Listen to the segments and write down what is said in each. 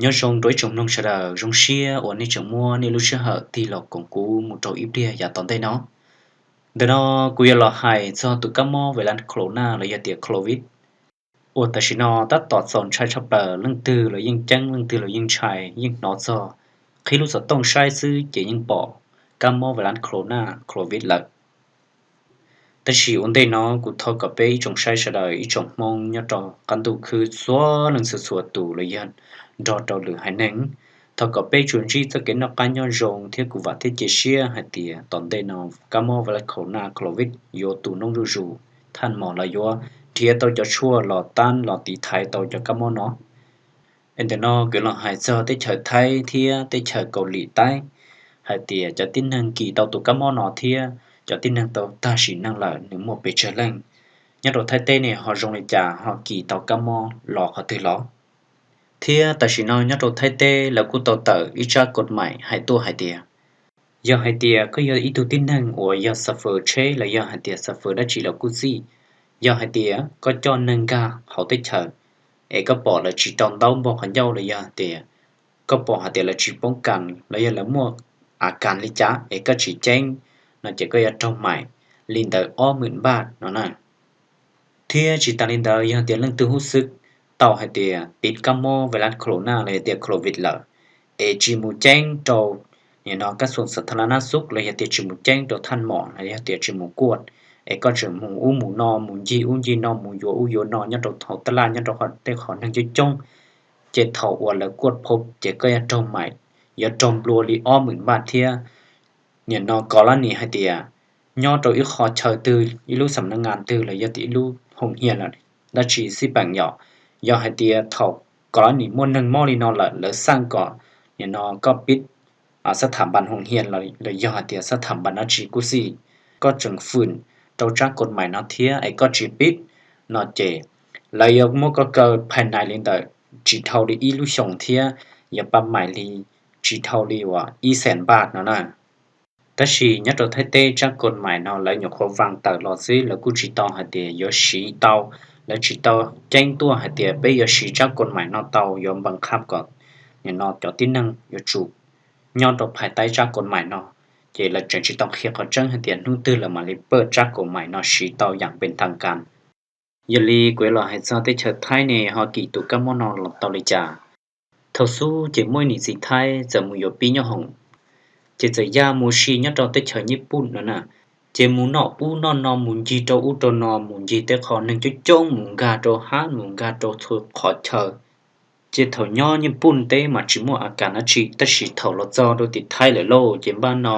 Nyob zoo rau ib tsoom mloog sawv daws, zoo siab uas nej tseem muab nej lub sij hawm tig los koom kuv mus rau ib pliag yav tom ntej no. Ntawm no kuv yuav los hais txog tus kab mob virus corona los yog tias covid uas tam sim no tab tom txaus ntshai tshaj plaws, leej twg los yeej ceeb, leej twg los yeej ntshai, yeej hnov txog, qhib lub xov tooj saib xwb ces yeej pom kab mob virus corona, covid lawm. Tab sis ua ntej no kuv thov kom peb ib tsoom saib sawv daws, ib tsoom Hmoob nyob rau qab ntuj khwb txhua leej txhua txhua tus los yog nrog rau lwm haiv neeg, thov kom peb tsuas ntsib txoj kev noj qab nyob zoo thiab kuv vam thiab cia siab hais tias tom ntej no kab mob virus corona, covid yuav tu noob zuj zus, thaj mos los yuav nrhiav tau cov tshuaj los tab los tiv thaiv tau cov kab mob no. Es ntawm no kuv los hais txog teb chaws Thaib thiab teb chaws Kaus Lim Taib hais tias cov tib neeg kis tau tus kab mob no thiab cov tib neeg tau tag sim neej lawm nws muaj pes tsawg leej. Nyob rau Thaib teb ne ho zoo li cas, ho kis tau kab mob los qhov twg los? Thiab tam sim no nyob rau Thaib teb lawv kuj tau tawm ib tsab kod maim hais tuaj hais tias yog hais tias koj yog ib tug tib neeg uas yog xa fwm tsheb los yog hais tias xa fwm dab tsi los kuj txij, yog hais tias koj coj neeg nkag hauv teb chaws es koj pom lawv tsis rau ntaub npog qhov ncauj los yog tias koj pom hais tias lawv tsis poob kas los yog lawv muaj a kas li cas es koj tsis ceeb no ces koj yuav raug maim li ntawd ob mwm npaj no na. Thiab tsis tas li ntawd, yog tias leej twg hub xwb tau hais tias tiv kab mob virus corona los yog tias covid lawm es tsis mus ceeb rau nim no kab xuas xav tha la nab xub los yog tias tsis mus ceeb rau thaj mom los yog tias tsis mus kuaj, es koj tseem mus ub mus no, mus ncig ub ncig no, mus yuav ub yuav no nyob rau hauv tab laj nyob rau tej qhov neeg coob coob, ces thaum uas lawv kuaj phob ces koj yuav raug maim, yuav raug nplua li ob mwm npaj thiab. Nim no kov lab nim hais tias nyob rau ib qho chaw twg, ib lub xam naj ngas twg los yog tias ib lub hoos hias los dab tsi xij peem yom, yog hais tias thaum kov lab nim muaj neeg mob li no lawm lawv xaj kom nim no koj pib xab tham npas hoos hias los yog hais tias xab tham npas dab tsi kuj xij, koj tseem fwm rau tsab kod maim no thiab es koj tsis pib no ces lawv yuav muab koj kaw phais nais li ntawm tsis dhau li ib lub xyoos thiab yuav pab maim li tsis dhau li uas ib xees npaj no na. Tab sis nyob rau Thaib teb tsab kod maim no lawv nyuam qhuav vaas tawm los xwb, lawv kuj tsis tau hais tias yuav siv tau, lawv tsis tau ceeb tuaj hais tias peb yuav siv tsab kod maim no tau yuav npees khaj kom nim no cov tib neeg yuav tsum nyob rau phais taib tsab kod maim no, ces lawv tseem tsis tau qhia qhov tseeb hais tias hnub twg lawv mam li paj tsab kod maim no siv tau yam pes thas kas. Yog li kuv yuav los hais txog teb chaws Thaib ne ho kis tus kab mob no los tau li cas. Thaum xub ces muaj ib niam txiv Thaib txawm mus yuav pib nyob hoom, ces txawm ya mus si nyob rau teb chaws Nyij Pooj no na. Ces mus noj ub noj no, mus ncig rau ub rau no, mus ncig tej qhov neeg coob coob, mus nkag rau hab, mus nkag rau txhua qhov chaw. Ces thaum nyob Nyij Pooj teb mas tsis muaj a kas dab tsi, tab sis thaum los txog rau tim Thaib lawm lauj ces npaj no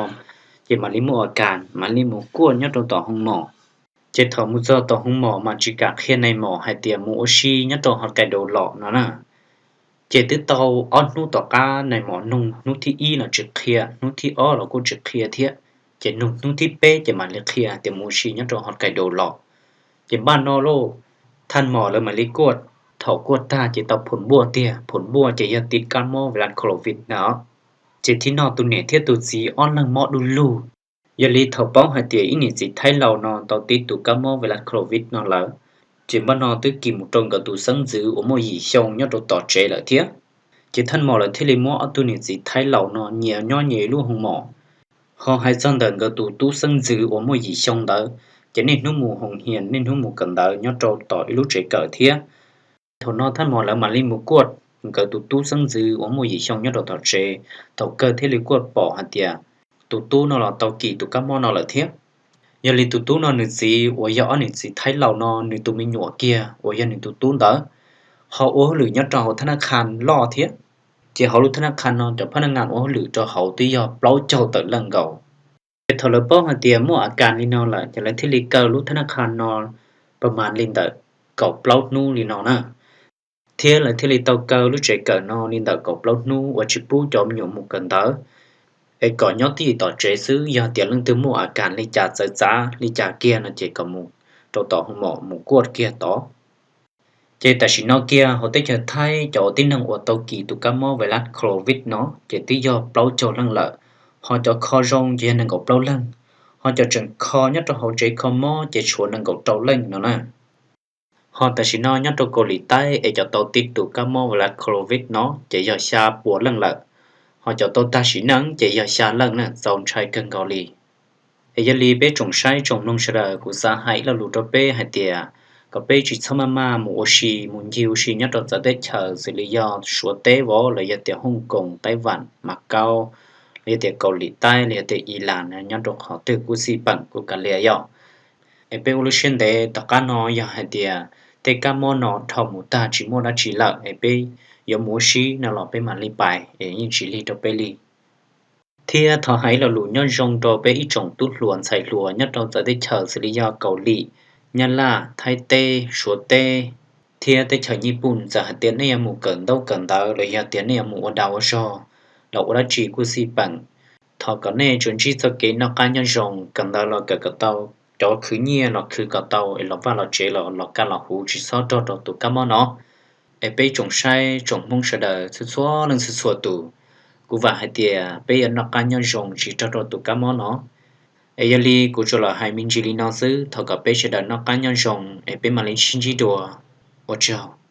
ces mam li muaj a kas, mam li mus kuaj nyob rau tom hoo mom. Ces thaum mus txog tom hoo mom mas tsis kam qhia nais mom hais tias mus ua si nyob rau hos kais daus los no na. Ces twb tau ob hnub tom qab nais mom noog, hnub thib ib los tsis qhia, hnub thib ob los kuj tsis qhia thiab. Ces noog hnub thib peb ces mam li qhia tias mus ua si nyob rau hos kais daus los. Ces npaj no lauj, thaj mom lawv mam li kuaj, thaum kuaj tag ces tau phoom npuaj tiag, phoom npuaj ces yog tiv kab mob virus corona na. Ces thiaj noj tus niam thiab tus txiv ob leeg mob du lug. Yog li thaum paub hais tias ib niam txiv Thaib laus no tau tiv tus kab mob virus corona no lawm, ces npaj no twb kis mus rau nkawd tus xeeb ntxwv uas muaj yim xyoo nyob rau tom tsev lawm thiab. Ces thaj mom lawv thiaj li muab ob tug niam txiv Thaib laus no nyias nyob nyias ib lub hoo mom. Ho hais txog ntawm nkawd tus tub xeeb ntxwv uas muaj yim xyoo ntawd, ces niaj hnub mus hoos hias, niaj hnub mus kawm ntawv nyob rau tom ib lub tsev kawm thiab. Thaum no thaj mom lawv mam li mus kuaj nkawd tus tub xeeb ntxwv uas muaj yim xyoo nyob rau tom tsev, thaum kawg thiaj li kuaj pom hais tias tus tub no los tau kis tus kab mob no lawm thiab. Yog li tus tub no nws txiv uas yog ob niam txiv Thaib laus no nws tus me nyuam kiag uas yog nws tus tub ntawd, ho ua hauj lwm nyob rau hauv thab nab qha loj thiab. Ces hauv lub thab nab qha no cov phab nab ngas ua hauj lwm rau hauv twb yog plaub caug tawm leej nkaus. Ces thaum lawv paub hais tias muaj a kas li no lawm ces lawv thiaj li kaw lub thab nab qha no pas mas li ntawm kaum plaub hnub li no na. Thiab lawv thiaj li tau kaw lub tsev kawm no li ntawm kaum plaub hnub uas tsis pub cov me nyuam mus kawm ntawv, es kom nyob tib tom tsev xwb, yog tias leej twg muaj a kas li cas txawv txav li cas kiag no ces kom mus rau tom hoo mom mus kuaj kiag tod. Ces tam sim no kiag hauv teb chaws Thaib cov tib neeg uas tau kis tus kab mob virus corona no ces twb yog plaub caug leej lawm, ho cov kho zoo ces yog nees nkaum plaub leeg, ho cov tseem kho nyob rau hauv tsev kho mob ces tshuav nees nkaum rau leej no na. Ho tam sim no nyob rau Kaus Lim Taib es cov tau tib tus kab mob viral covid no ces yog xya pua leej lawm, ho cov tau tag sim neej ces yog xya leej na, txaus ntshai kawg nkaus li. Es yog li peb tsoom saib tsoom mloog sawv daws, kuv xav hais ib lo lus rau peb hais tias kom peb tsis txhob maj maj mus ua si mus ncig ua si nyob rau txawv teb chaws xws li yog Suav teb vov los yog tias Hooj Koom, Taib Vam, Mav Kaub, los yog tias Kaus Lim Taib los yog tias Ilas nyob rau qhov twg kuj xij peem kuj kav liam yom. Es peb ua lub siab ntev, tom qab no yog hais tias tej kab mob no dhau mus tag tsis muaj dab tsi lawm es peb yuav mus ua si no los peb mam li pais es yeej tsis lig rau peb li. Thiab thov hais ib lo lus nyob zoo rau peb ib tsoom tub hluas ntxhais hluas nyob rau txawv teb chaws xws li yog Kaus Lim, Nyab Laj, Thaib teb, Suav teb, thiab teb chaws Nyij Pooj, txawm hais tias nej yuav mus kawm ntaub kawm ntawv los yog tias nej yuav mus ua dag ua zog los ua dab tsi kuj xij peem, thov kom nej tsuas ntsib txoj kev noj qab nyob zoo, kawm ntawv los kawm kom tau, cov khwv nyiaj los khwv kom tau es los vaj los tsev los los kaj los huv tsis txhob raug rau tus kab mob no. Es peb tsoom saib tsoom Hmoob sawv daws txhua txhua leej txhua txhua tus, kuv vam hais tias peb yuav noj qab nyob zoo tsis raug rau tus kab mob no. Es yog li kuv tsuas los hais me ntsis li no xwb, thov kom peb sawv daws noj qab nyob zoo es peb mam li sib ntsib dua. Ua tsaug.